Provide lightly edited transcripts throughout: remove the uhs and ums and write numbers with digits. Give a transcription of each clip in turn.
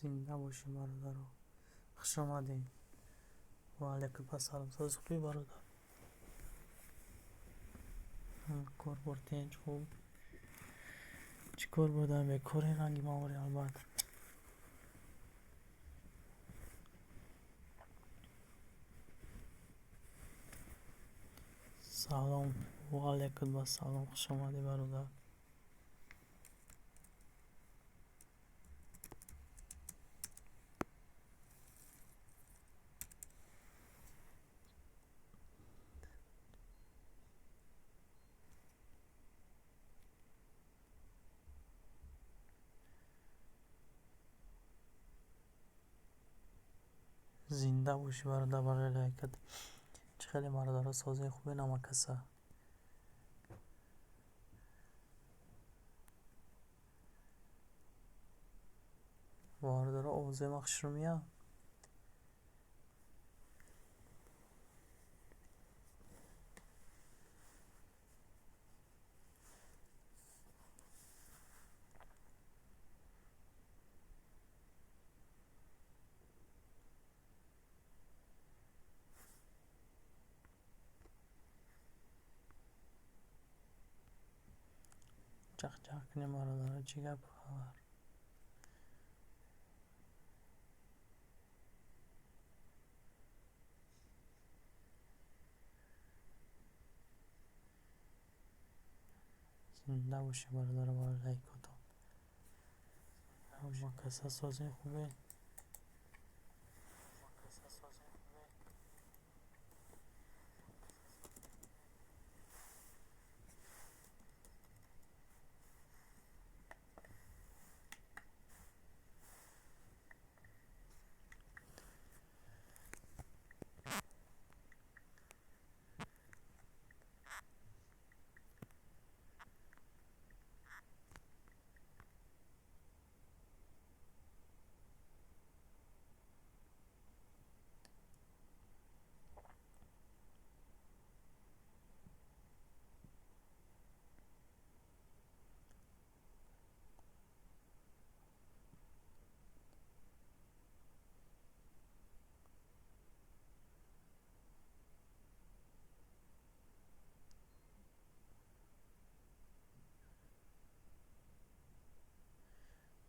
Зинда бошед, бародаро, хушомадед. Ва алайкум ассалом. Сози хубӣ, бародар? Кор бор тинч, хуб. Чӣ кор бурдан? Бекори, ранги мавори, албатта. Салом, ва алайкум ассалом, хушомадӣ, бародар. Зинда бошӣ, бародар, барои лайкат. Чӣ хеле, бародаро, созаи хубе намакаса? Бародаро, овозои ман хушрӯ меяд? Чахчах кунем, бародаро, чӣ гапу хабар? Зинда бошед, бародаро, барои лайкотон. Макаса, созаи хубе?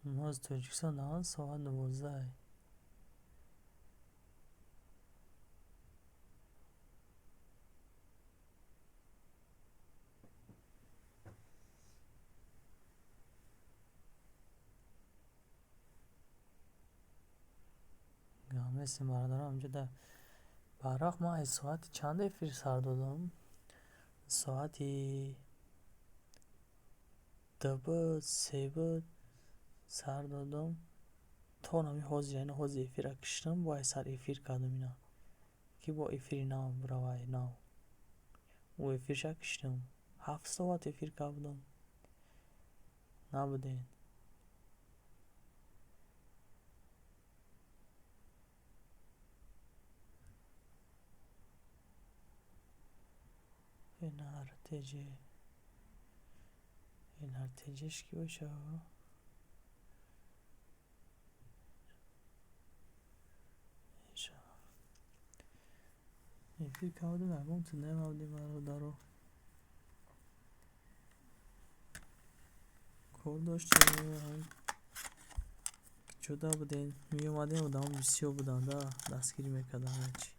Мо аз Тоҷикистон даҳан соат 12. Гап нестем, бародаро, ҳамҷо барвақт ман аз соати чанд эфир сар додам? Соати 2 буд, 3 буд сар додам, то нами ҳозир, яъне ҳозир эфирра киштам, бояд сар эфир кардам ина, ки бо эфири нав биравай нав. Ӯ эфирша киштам. 7 соат эфир кардам. Набудем. НРТЖ. НРТЖш кӣ боша? Эфир кардем, ягон ту набудем, бародаро. Кор доштем, ҷуда будем, меомадем, одамо бисёр буданд, дастгирӣ мекарданд ҳамачи.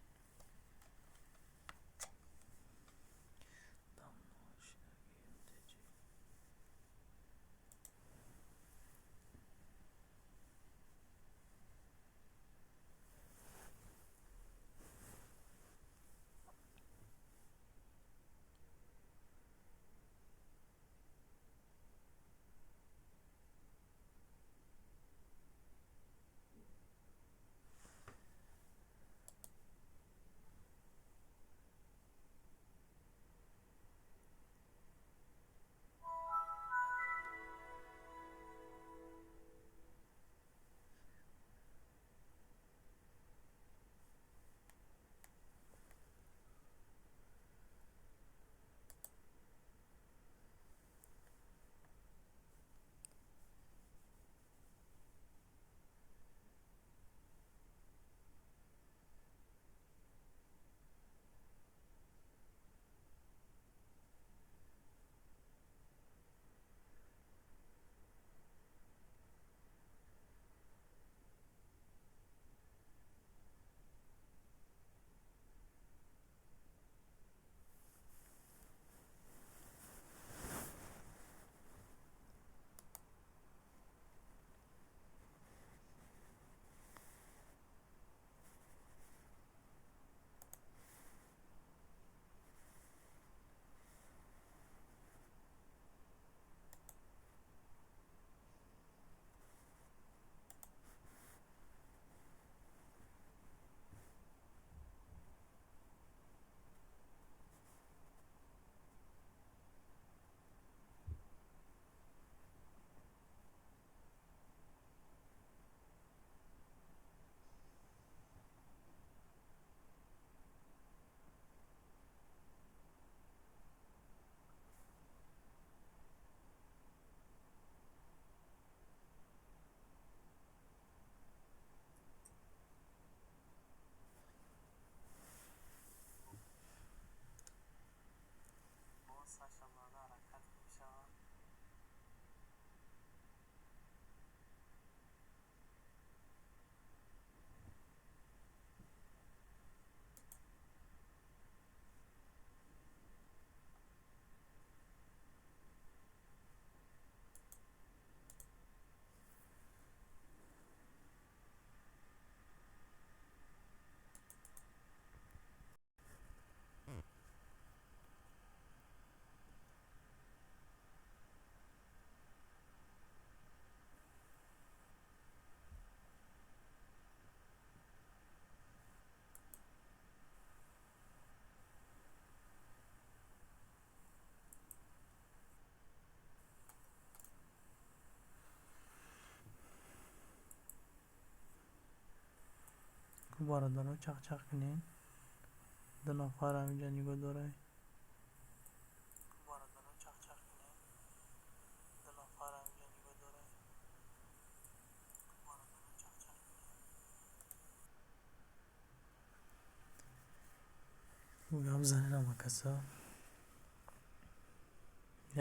Бародаро, чақчақ кунед. Ду нафар ҳаминҷа нигоҳ дорай. Бародаро, чақчақ кунед. Ду нафар ҳаминҷа нигоҳ дорай. Бародаро, чақчақ кунед. Гап занед ҳама каса.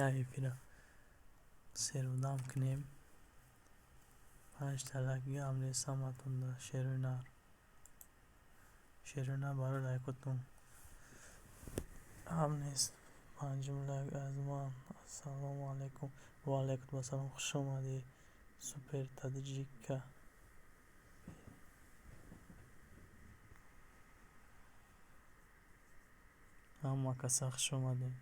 Як эфира серодам кунем. Панҷта лайк, гап нест ҳаматонда, шерои нар. Шерои нар барои лайкотон. Гап нест. Панҷум лайк аз ман. Ассалому алайкум. Ва алайкум ассалом. Хуш омадӣ. Супер таджика. Ҳама каса хуш омадед.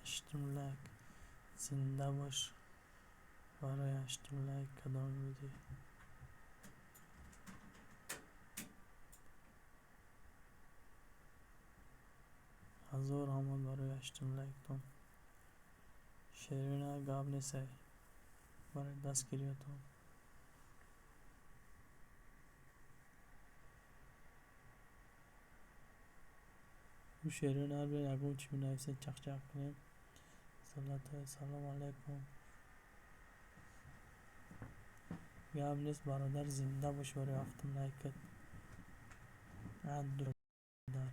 Ҳаштум лайк. Зинда бош. Барои ҳаштум лайк кадом будӣ? Ҳазор раҳмат барои ҳаштум лайктон. Шерина, гап несай. Барои дастгириятон. Шерина, биё ягон чӣ менависед, чақчақ кунем. Золотой, салом алайкум. Гап нест, бародар, зинда бош барои ҳафтум лайкат. Бародар.